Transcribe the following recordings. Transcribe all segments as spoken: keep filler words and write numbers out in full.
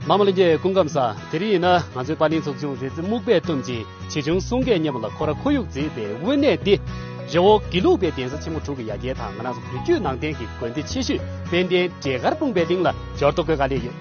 མ་མ་ལྷན་རྒྱས་སྐུ་ཁམས་བཟང་། དེ་རིང་ཡིན་ན་ང་ཚོའི་པར་ལེན་ཚོགས་ཆུང་རེ་རྩེ་སྨུག་པས་བཏུམས་ཀྱིས་བྱིས་ཆུང་གསུང་སྐད་སྙན་པོ་ལ་ཁོ་ར་ཁོར་ཡུག་བརྩིས་པའི་དབེན་གནས་འདི། རི་བོ་དགེ་ལུགས་པའི་གདན་ས་ཆེན་མོ་དྲུག་གི་ཡ་གྱལ་དང་ང་རང་ཚོ་བོད་བརྒྱུད་ནང་བསྟན་གྱི་དགོན་སྡེ་ཆེ་ཤོས་དཔལ་ལྡན་འབྲས་དཀར་སྤུངས་པའི་གླིང་ལ་འབྱོར་ཐོབ་དགོས་ག་ལས་ཡོད།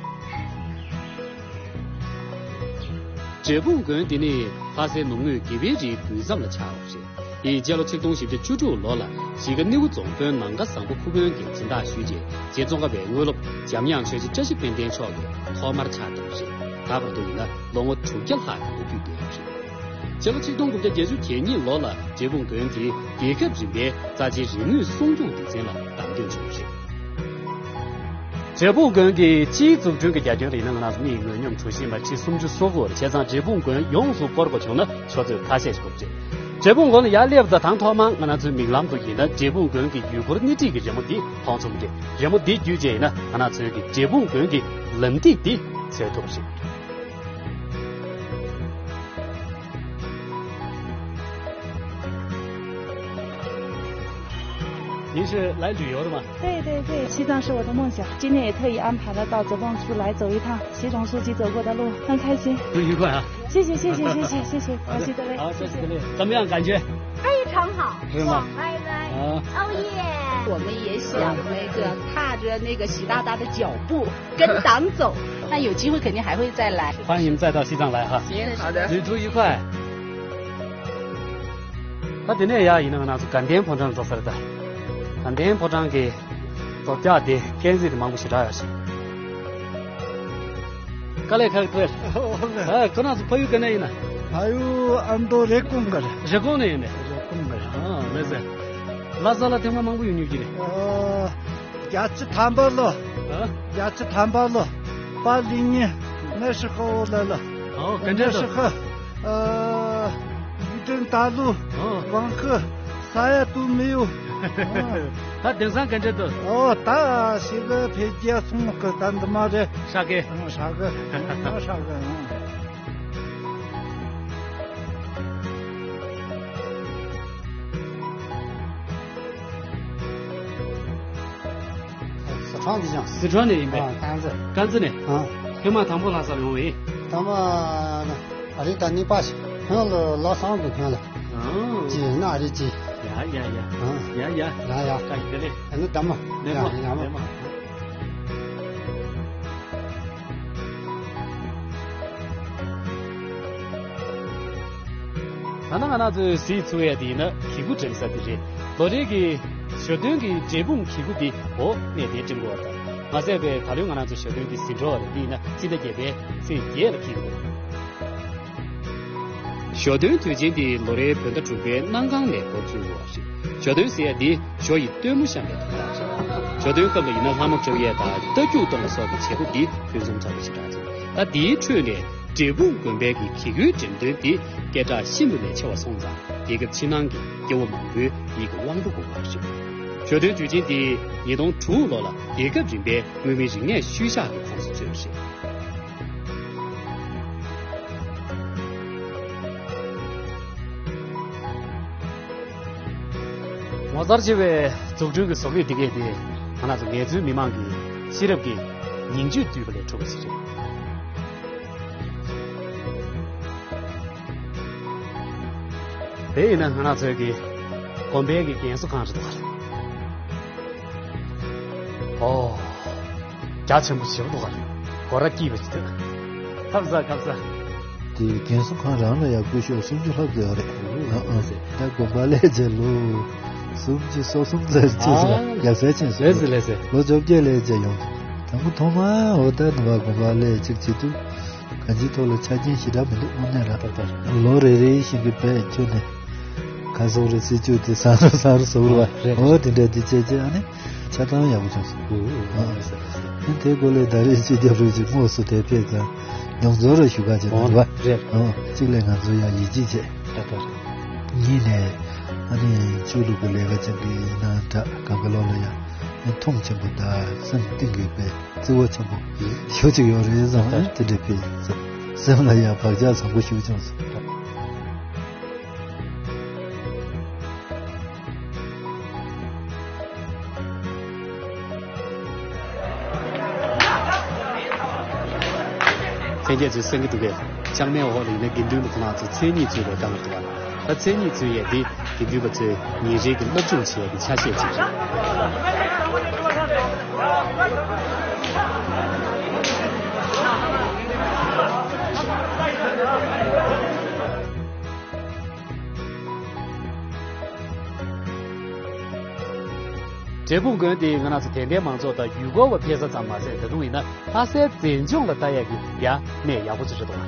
འབྲས་སྤུངས་དགོན་འདི་ནི་ལྷ་སའི་ནུབ་ངོས་དགེ་བའི་རིའི་མདུན་མཚམས་ལ་ཆགས་པ་རེད། དེ་ཡི་སྤྱི་ལོ་ཆིག་སྟོང་བཞི་བརྒྱ་བཅུ་དྲུག་ལོ་ལ་གཞིས་ཀ་སྣེའུ་རྫོང་དཔོན་ནམ་མཁའ་བཟང་པོ་ཁུ་དབོན་གྱིས་སྦྱིན་བདག་ཞུས་རྗེས་རྗེ་ཙོང་ཁ་པའི་དངོས་སློབ་འཇམ་དབྱངས་ཆོས་རྗེ་བཀྲ་ཤིས་དཔལ་ལྡན་མཆོག་གིས་ཐོག་མར་ཕྱག་བཏབ་པ་རེད། ད་བར་དུ་ཡིན་ན་ལོ་ངོ་དྲུག་བརྒྱ་ལྷག་གི་ལོ་རྒྱུས་ལྡན་པ་རེད། སྤྱི་ལོ་ཆིག་སྟོང་དགུ་བརྒྱ་བརྒྱད་ཅུ་གྱ་གཉིས་ལོ་ལ་འབྲས་སྤུངས་དགོན་དེ་རྒྱལ་ཁབ་རིམ་པའི་རྩ་ཆེའི་རིག་དངོས་སྲུང་སྐྱོང་སྡེ་ཚན་ལ་བདམས་ཐོན་བྱུང་བ་རེད། འབྲས་སྤུངས་དགོན་གྱི་སྤྱིའི་འཛུགས་སྐྲུན་གྱི་རྒྱ་ཁྱོན་རིགས་ན་ང་རང་ཚོ་མིའི་ངོས་སྙོམས་གྲུ་བཞི་མ་ཁྲི་སུམ་ཅུ་སོ་དགུ་བར་བྱས་ཙང་འབྲས་སྤུངས་དགོན་ཡོངས་སུ་བསྐོར་དགོས་བྱུང་ན་ཆུ་ཚོད་ཁ་ཤས་ཤིག་དགོས་རེད། འབྲས་སྤུངས་དགོན་ལ་ཡར་སླེབས་ཙང་དང་ཐོག་མར་ང་རང་ཚོའི་མིག་ལམ་དུ་ཡིན་ན་འབྲས་སྤུངས་དགོན་གྱི་ཡུལ་སྐོར་སྣེ་ཁྲིད་ཀྱི་རི་མོ་འདི་མཐོང་ཚོར་གྱི་རེད། རི་མོ་འདི་བརྒྱུད་རྗེས་ཡིན་ན་ང་རང་ཚོའི་གི་འབྲས་སྤུངས་དགོན་གྱི་ལམ་ཐིག་འདི་འཚོལ་ཐུབ་པ་རེད། 您是来旅游的吗？对对对，西藏是我的梦想，今年也特意安排了到哲蚌区来走一趟，习总书记走过的路，很开心。祝愉快啊！谢谢谢谢谢谢谢谢，好的，感谢各位，好，谢谢各位。怎么样感觉？非常好，是吗？爽歪歪，啊。哦耶！我们也想那个踏着那个习大大的脚步，跟党走。那有机会肯定还会再来。欢迎再到西藏来哈。行，好的。旅途愉快。 ད་དེ་ནས་ཡར་ཡིན་ན་ང་རང་ཚོ་དགའ་ལྡན་ཕོ་བྲང་འགྲོ་ས་རེད་ད། དགའ་ལྡན་ཕོ་བྲང་གི་རྡོ་རྒྱག་དེ་སྐས་འཛེག་དེ་མང་པོ་ཞེ་དྲག་ཡོད་ཤག་དཀའ་ལས་ཁག་ཐོན། ཨ། ཁོ་རང་ཚོ་ཕ་ཡུལ་ག་ནས་ཡིན་ན། ཕ་ཡུལ་ཨ་མདོ་རེབ་གོང་གི་རེད། རེབ་གོང་ནས་ཡིན་ནས། རེབ་གོང་གི་རེད། ཨ། ལགས་སོ། ལྷ་ས་ལ་ཐེངས་མ་མང་པོ་ཡོང་མྱོང་གི་རེད། ཨ། བརྒྱད་ཅུ་ཐམ་པ་ལོ། ཨ། བརྒྱད་ཅུ་ཐམ་པ་ལོ། པ་ལི་ཉི་ནས་ཧྲི་ཧོ་ལ་ལ། ཨོ། ག་འདྲ་འདུག་ནས་ཧྲི་ཧོ། ཨ། ཡུས་ཀྲེང་ད་ལུ། ཨོ། ཝང་ཁི། ས་ཡ་ཏུ་མི་ཡུ། ད་དེང་སང་ག་འདྲ་འདུག་ཨོ། ད་ཞིག་གི་འཕེལ་རྒྱས་སོང་གི་ད་འདི་མ་རེད། ཧྲ་གི། ཨ། ཧྲ་གི། ཨ། ཧྲ་གི། ཨ། སི་ཁྲོན་གྱི་ཅང་། སི་ཁྲོན་ནས་ཡིན་པས། ཨ། དཀར་མཛེས། དཀར་མཛེས་ནས། ཨ། ཐེངས་མ་དང་པོ་ལྷ་སར་ཡོང་བ་ཡིན། དང་པོ་ཨ་རི་ད་གཉིས་པ་ཞིག་ཧོན་ལ་ལ་སང་གི་ཧོན་ལ། ཨ། ཅི་ཡིན་ན་ཨ་རི་ཅི། ཡ་ཡ་ཡ། ཨ། ཡ་ཡ། ཡ་ཡ། བཀའ་ཡི་བདེ་ལེགས། ཨ་ནི་ད་མ། ལེགས་མ། ཡ་ཡ་མ། ལེགས་མ། ད་ནང་ང་རང་ཚོས་གཟིགས་ཚུགས་ཡས་དེ་ཡིན་ན་གི་གུ་འགྲེམས་ས་དེ་རེད། ལོ་རེ་གི་ཞོ་སྟོན་གྱི་འབྲས་སྤུངས་གི་གུ་དེ་འོ་གནས་དེ་འགྲིམ་དགོས་པ་དང་མ་ཟད་པའི་ད་ལོའི་ང་རང་ཚོ་ཞོ་སྟོན་གྱི་ཟིན་གྲོ་བ་རེད། དེ་ཡིན་ན་སྤྱི་ཟླ་བརྒྱད་པའི་ཚེས་བརྒྱད་ལ་འཁེལ་གྱི་འདུག་ཞོ་སྟོན་དུས་ཆེན་དེ་ལོ་རེའི་བོད་ཟླ་དྲུག་པའི་གནམ་གང་ལ་འགོ་བཙུགས་དགོས་པ་རེད། ཞོ་སྟོན་ཟེར་ཡ་དེ་ཞོ་ཡི་སྟོན་མོ་བཤམས་པའི་དོན་དག་རེད། ཞོ་སྟོན་སྐབས་ལ་ཡིན་ན་ལྷ་མོ་སྤྲོ་ཡས་དང་རྟ་རྒྱུག་གཏོང་བ་སོགས་ཀྱི་བྱེད་སྒོ་འདི་ཕུན་སུམ་ཚོགས་པ་ཞིག་རེད། ད་འདིའི་ཁྲོད་ནས་འབྲས་སྤུངས་དགོན་པའི་གི་གི་གུའི་འགྲེམས་སྟོན་འདི་སྐད་གྲགས་ཤིན་ཏུ་ནས་ཆེ་བ་སོང་ཙང་རྒྱལ་ཁབ་ཕྱི་ནང་གི་སྐྱེ་བོ་མང་པོའི་ཡིད་ཀྱི་དབང་པོ་དགོས་པ་རེད། ཞོ་སྟོན་དུས་ཆེན་འདི་ཉིས་སྟོང་དྲུག་ལོ་ལ་རྒྱལ་ཁབ་རིམ་པའི་མངོན་མིན་རིག་གནས་ཤུལ་བཞག་གི་ཁོངས་སུ་ཚུད་པ་རེད། ངོ་མཚར་ཆེ་བའི་འཛུགས་སྐྲུན་གྱི་བཟོ་བཀོད་འདི་གས་དེ་ང་རང་ཚོ་ངལ་རྩོལ་མི་མང་གི་ཤེས་རབ་ཀྱི་ཉིང་བཅུད་བསྡུས་པ་ལས་གྲུབ་པ་ཞིག་རེད། དེ་ཡིན་ན་ང་རང་ཚོའི་གི་དགོན་པའི་གི་རྒན་གསོ་ཁང་རེད་འདུག་ག་ཨོ། རྒྱ་ཆེན་པོ་ཞེ་པོ་འདུག་ག་སྒོ་ར་སྐྱིད་པ་ཞིག་འདུག་ཁམས་བཟང་ཁམས་བཟང་། དེ་རྒན་གསོ་ཁང་རང་ལ་ཡང་སྐུ་ཞབས་སུམ་ཅུ་ལྷག་ཙམ་ཡོད་རེད། ཨ་ཨ། ད་དགོན་པ་ལས་བྱས་ལོ་སུམ་ཅུ་སོ་གསུམ་ཙམ་ཅིག་ཟེར་ཨ། ཡ་ཟེར་ཆེན་ཟེར། ལེ་ཟེར་ལེ་ཟེར། ལོ་བཅོ་བརྒྱད་ལས་བྱས་ཡོང་། དང་པོ་ཐོག་མར་འོ་ད་ནུབ་པ་དགོན་པ་ལས་ཅིག་བྱེད་དུས། གང་ཅིའི་ཐོག་ལ་ཆ་རྐྱེན་ཞེ་དྲག་མི་འདུག་དངོས་གནས་ར། ལོ་རེ་རེ་བཞིན་གྱི་བས་ཁྱོན་ནས་ཁ་སོག་རེ་སྲིད་ཇུས་དེ་བཟང་རུ་བཟང་རུ་བཟོ་བ། ཨ་རེད། འོ་དེ་འདྲ་དེ་བྱས་རྗེས་ཨ་ནི་ཆ་ཚང་ཡག་པོ་བྱུང་སོང་། ཨ་ཨ་ཨ། དེ་གོ་ལས་ད་རེས་སྤྱི་ཁྱབ་རུ་ཅིག་དངོས་སུ་དེ་ཕེབས་ཙང་མྱོང་ཚོར་ར་ཞུ་ག་བྱེད་ཨོ་དང་རེད། ཨོ་གཅིག་ལས་ང་ཚོ་ཡང་ཡིད་ཆེས་བྱས། ད་ད་རེད། གཉིས་ནས་ཨ་ནི་ཆོས་ལུགས་ཀྱི་ལས་ཀ་ཅན་གྱི་ཡིན་ན་འདྲ་གང་ག་ལོག་ལ་ཡང་མཐོང་ཆེན་པོ་དང་སེམས་གཏིང་གི་པའི། བརྩེ་བ་ཆེན་པོ་ཞེ་ཅིག་ཡོད་རེད་བསམ་ཨ་དེ་འདྲ་ཕེབས་སེམས་ལ་ཡང་བག་ཆགས་བཟང་པོ་ཞིག་བྱུང་སོང་། ལྷན་རྒྱས་ཚོས་གསན་གྱི་འདུག་གས། ལྕང་མའི་འོག་ལ་ཡིན་ན་དགེ་འདུན་པ་ཁོ་རང་ཚོ་མཚན་ཉིད་འཚོལ་བའི་སྒང་ལ་འདུག་པ། ད་མཚན་ཉིད་འཚོལ་ཡས་འདི་དགེ་འདུན་པ་ཚོས་ཉིན་རེའི་གི་སློབ་སྦྱོང་བྱེད་ཡས་ཀྱི་ཆ་ཤས་ཅིག་རེད། འབྲས་སྤུངས་དགོན་དེ་ང་རང་ཚོ་དད་ལྡན་མང་ཚོགས་དང་ཡུལ་སྐོར་བ་ཕེབས་ས་ཙམ་མ་ཟད། ད་དུང་ཡིན་ན་ལྷ་སའི་མཛེས་ལྗོངས་ལ་ལྟ་ཡག་གི་ཡ་གནས་ཡག་པོ་ཅིག་རེད་འདུག།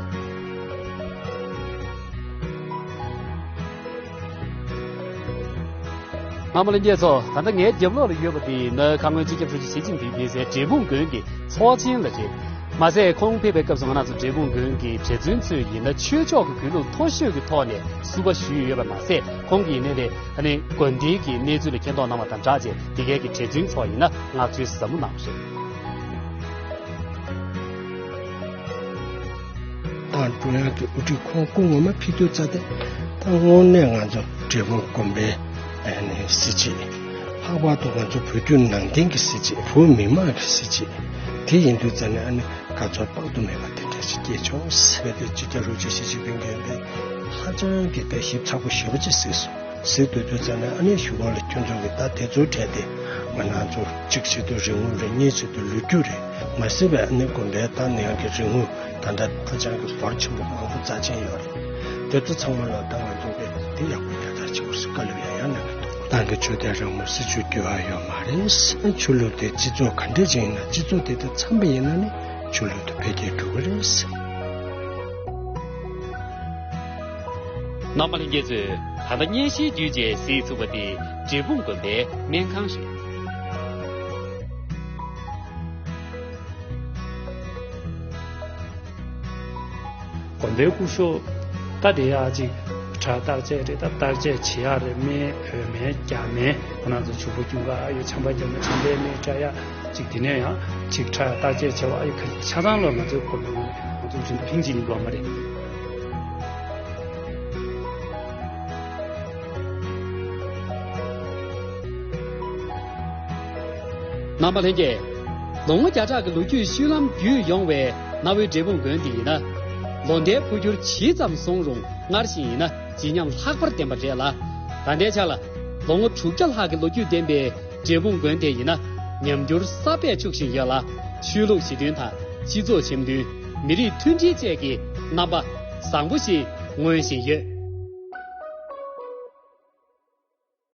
རྣམ་པ་ལྷན་རྒྱས་ཚོ། ད་ལྟ་ངའི་རྒྱབ་ལོགས་ལ་ཡོད་པ་དེ་ཡིན་ན་ཁ་སྔོན་སྤྱི་ཁྱབ་ཧྲུའུ་ཅི་ཞི་ཅིན་ཕིང་ཕེབས་སའི་འབྲས་སྤུངས་དགོན་གྱི་ཚོགས་ཆེན་ལ་རེད། མ་ཟད་ཁོང་ཕེབས་པའི་སྐབས་སུ་ང་རང་ཚོ་འབྲས་སྤུངས་དགོན་གྱི་གྲྭ་བཙུན་ཚོས་ཡིན་ན་ཆོས་ཕྱོགས་ཀྱི་གུས་ལུགས་མཐོ་ཤོས་ཀྱི་ཐོག་ནས་བསུ་བ་ཞུས་ཡོད་པ་མ་ཟད། ཁོང་གིས་ཡིན་ནའི་རེད། ཨ་ནི་དགོན་སྡེའི་གི་གནས་ཚུལ་ལ་མཁྱེན་རྟོགས་གནང་བ་དང་སྦྲགས་བྱས། འདི་གའི་གི་གྲྭ་བཙུན་ཚོར་ཡིན་ན་བསྔགས་བརྗོད་ཟབ་མོ་གནང་བ་རེད། ཏང་ཀྲུང་དབྱང་གི་དབུ་ཁྲིད་ཁོང་སྐུ་ངོ་མ་ཕེབས་དུས་ཙ་དེ། ད་དངོས་གནས་ང་ཚོ་འབྲས་སྤུངས་དགོན་པའི་ཨ་ནི་གཟི་བརྗིད། ལྷག་པར་དུ་ང་ཚོ་བོད་བརྒྱུད་ནང་བསྟན་གྱི་གཟི་བརྗིད། བོད་མི་མང་གི་གཟི་བརྗིད་དེ་ཡིན་དུས་ཙ་ནས། ཨ་ནི་དགའ་ཚོར་དཔག་ཏུ་མེད་པ་དེ་འདྲ་ཞིག་སྐྱེས་བྱུང་ཟེར་བས། དེ་སྤྱི་ཁྱབ་ཧྲུའུ་ཅི་ཞི་ཅིན་ཕིང་གིས་དེ་ཧ་ཅང་གི་དཔེ་ཞིབ་ཚགས་པོ་ཞེ་པོ་ཅིག་གཟིགས་སོང་། གཟིགས་སྡོད་དུས་ཙ་ནས། ཨ་ནི་གཞུག་གུ་ལ་ཁྱོད་ཚོ་གིས་ད་དེ་ཚོའི་གྲས་དེ་ང་རང་ཚོ་གཅིག་བྱེད་དུས་རིན་གོང་རེད། གཉིས་བྱེད་དུས་ལོ་རྒྱུས་རེད། མ་ཟད་པའི་ཨ་ནི་དགོན་པའི་ད་ནང་གི་རིན་གོང་ད་ལྟ་ཧ་ཅང་གི་འབོར་ཆེན་པོ་མང་པོ་རྩ་ཆེན་ཡོད་རེད། དེ་ཚོ་ཚང་མ་ལ་ད་ང་ཚོ་གིས་དེ་ཡག་པོ་ཉར་ཚགས་བྱེད་དགོས་ཟེར་བཀའ་སློབ་ཡང་ཡང་གནང་གི་འདུག། ཏང་གི་ཆོས་དད་རང་མོས་སྲིད་ཇུས་འགྱུར་བ་ཡོད་མ་རེད། ཆོས་ལུགས་དེ་སྤྱི་ཚོགས་ག་འདྲ་ཅིག་ཡིན་ན། སྤྱི་ཚོགས་དེ་དང་འཚམ་པ་ཡིན་ན་ནི་ཆོས་ལུགས་དེ་འཕེལ་རྒྱས་འགྲོ་གི་རེད། རྣམ་པ་ལྷན་རྒྱས་ཚོས་ད་ལྟ་བརྙན་ཤེལ་བརྒྱུད་བཅས་གཟིགས་ཚུགས་པ་དེ་འབྲས་སྤུངས་དགོན་པའི་སྨན་ཁང་རེད། དགོན་པའི་སྐུ་ཞབས་ད་དེ་ཡག་ཅིག་ཁྲག་བརྟག་དཔྱད་རེད། ད་བརྟག་དཔྱད་བྱེད་ཡག་རེད། སྨན་འོས་སྨན་རྒྱག་སྨན། ཁོ་རང་ཚོ་བྱུག་པ་བསྐྱུར་ག་ཡོད། ཆམ་པ་རྒྱག་སྨན། ཆམ་པའི་སྨན་སྤྲད་ཡག་ཅིག། དེ་ནས་ཡང་ཅིག་ཁྲག་བརྟག་དཔྱད་བྱེད་པ་ཡོད། ཆ་ཚང་ལོ་ང་ཚོའི་དགོན་པའི་ནང་ང་ཚོ་རིན་པོ་ཕིང་ཅིག་ཡིན་པ་མ་རེད། རྣམ་པ་ལྷན་རྒྱས། ལོ་ངོ་བརྒྱ་ཕྲག་གི་ལོ་རྒྱུས་བཤུལ་ལམ་བརྒྱུད་ཡོང་བའི་གནའ་བོའི་འབྲས་སྤུངས་དགོན་འདི་ཡིན་ན། ལོ་ཟླའི་འཕོ་འགྱུར་ཇི་ཙམ་སོང་རུང་སྔར་བཞིན་ཡིན་ན་ཇེ་ཉམས་ལྷག་པར་ལྡན་པ་རེད་ལ། ད་ལྟའི་ཆ་ལ་ལོ་ངོ་དྲུག་བརྒྱ་ལྷག་གི་ལོ་རྒྱུས་ལྡན་པའི་འབྲས་སྤུངས་དགོན་དེ་ཡིན་ན་ཉམས་འགྱུར་གསར་པས་ཕྱུག་བཞིན་ཡོད་ལ། ཆོས་ལུགས་ཞི་མཐུན་དང་སྤྱི་ཚོགས་འཆམ་མཐུན། མི་རིགས་མཐུན་སྒྲིལ་བཅས་ཀྱི་རྣམ་པ་བཟང་པོ་ཞིག་མངོན་བཞིན་ཡོད།